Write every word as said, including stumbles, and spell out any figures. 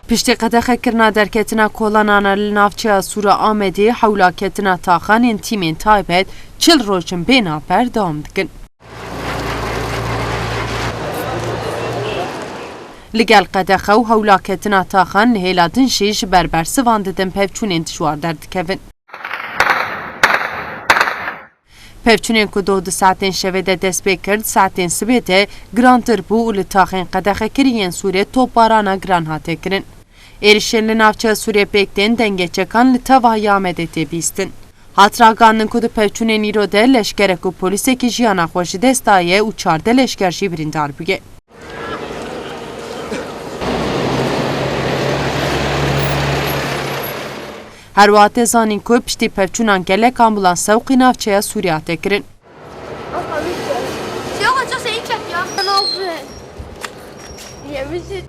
Piştî qedexekirina derketina kolanan li navçeya Sûra Amedê, hewla ketina taxan ên tîmên taybet çil roj in bê navber dewam dikin. Li gel qedexe û hewla ketina taxan li hêla din jî ji ber bersivan didin pevçûnên dijwar derdikevin. Pevçûnên ku doh di saetên şevê de dest pê kir, di saetên sibê de girantir bû û li taxên qedexekirî yên Sûrê topbarana giran hate kirin. Êrişên li navçeya Sûrê pêk tên, dengê çekan li tevahî Amedê tê bîstin. Hat ragihandin ku di pevçûnên îro de leşkerek û polîsekî jiyana xwe ji dest daye û çardeh leşker jî birîndar bûye. Her wiha tê zanîn ku piştî pevçûnan gelek ambulans sewqî navçeya Sûriyê hate kirin. Yok, çok şey çek ya. Ne oldu? Yemişim.